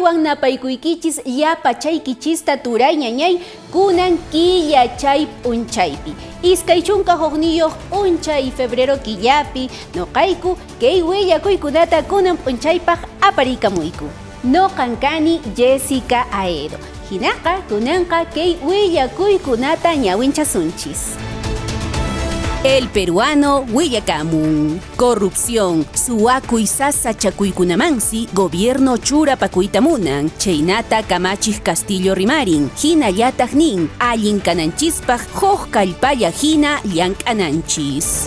Kuyaywan napaykuykichis llapa chaykichista turay ñañay kunan killa chay p'unchaypi. 21 p'unchay febrero killapi noqayku kay willakuykunata kunan p'unchaypaq aparikamuyku. Noqan kani Jessica Aedo. Hinaqa kunanqa kay willakuykunata ñawinchasunchis. El Peruano willakamun. Corrupción, suwakuy sasachakuykunamansi gobierno churapakuyta munan, chaynata kamachiq Castillo rimarin, hinallataq nin allin kananchispaq huk kallpalla hina llank'ananchis.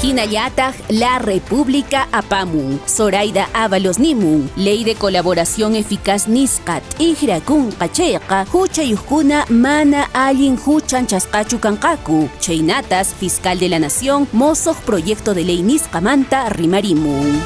Hinallataq La República apamun, Zoraida Ávalos nimun, Ley de Colaboración Eficaz nisqa t'ikrakunqa chayqa huchayuqkuna mana allin huchanchasqachu kanqaku, chaynatas Fiscal de la Nación mosoq proyecto de ley nisqamanta rimarimun.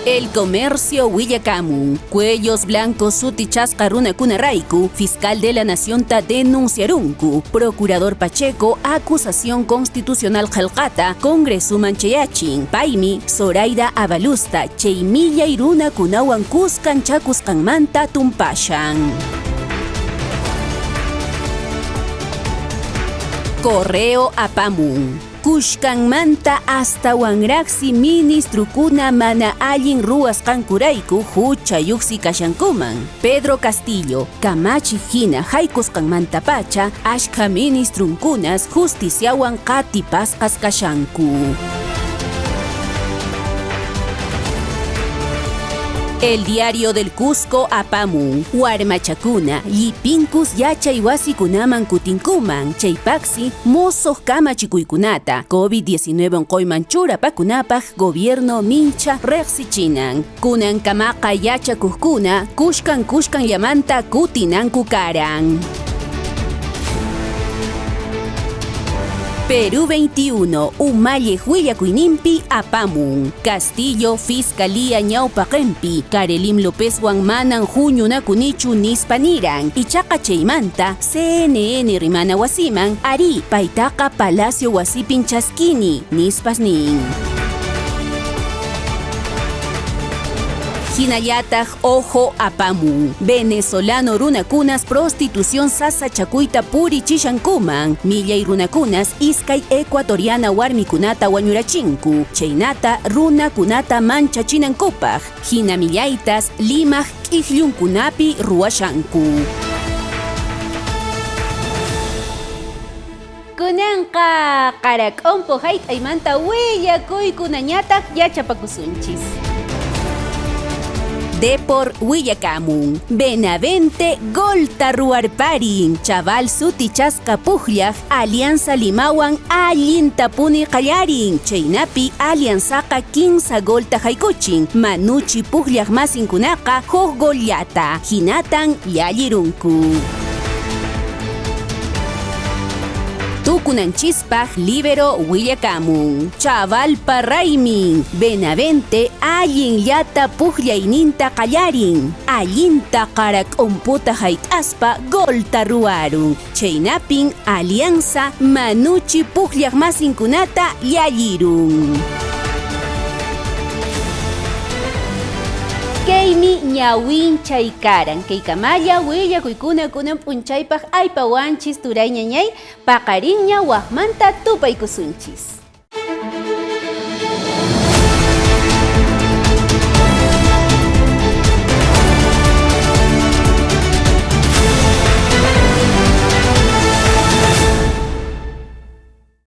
El Comercio willakamun, Cuellos Blancos sutichasqa runakunarayku Fiscal de la Nacionta denunciarunku, Procurador Pacheco acusación constitucional qelqata Congresuman chayachin, paymi Zoraida Avalusta chay millay runakunawan kuskan chakusqanmanta tumpashan. Correo apamun. Kushkanmanta astawanraqsi ministrukuna mana allin ruwasqankurayku huchayuqsi kashankuman. Pedro Castillo, kamachiq hina haykusqanmantapacha ashkha ministrunkunas justiciawan qatipasqas kashanku. El Diario del Cusco apamun, warmachakuna llipinkus yachay wasikunaman kutinkuman, chaypaqsi mosoq kamachikuykunata COVID-19 unquyman churapakunapaq gobierno mincha riqsichinan. Kunankamaqa yachakuqkuna kushkan kushkanllamanta kutinanku karan. Perú 21, umalliq willakuyninpi apamun. Castillo, Fiscalía ñawpaqinpi, Karelim Lopezwan manan huñunakunichu nispa niran. Ichaqa chaymanta, CNN rimana wasiman, arí, paytaqa Palacio wasipin chaskini, nispas nin. Hinallataq Ojo apamun. Venezolano runakunas prostitución sasachakuyta purichishankuman. Millay runakunas iskay ecuatoriana warmikunata wañurachinku. Chaynata runakunata manchachinankupaq. Hina millaytas Limaq k'ikllunkunapi ruwashanku. Kunanqa qarak'umpu hayt'aymanta willakuykunañataq yachapakusunchis. Depor willakamun. Benavente golta ruwarparin. Chaval sutichasqa pukllaq Alianza Limawan allintapuni qallarin. Chaynapi Alianzaqa kinsa golta haykuchin. Manucci pukllaq masinkunaqa huk gollata. Hinatan llallirunku. Tukunanchispaq libero willakamun. Chavalpa raymin. Benavente allinllata pukllayninta qallarin. Allinta qarak'umputa hayt'aspa golta ruwarun. Chaynapin Alianza Manucci pukllaq masinkunata llallirun. Kaymi ñawinchay karan. Kaykamalla willakuykuna kunan p'unchaypaq aypawanchis turay ñañay paqarinña waqmanta tupaykusunchis.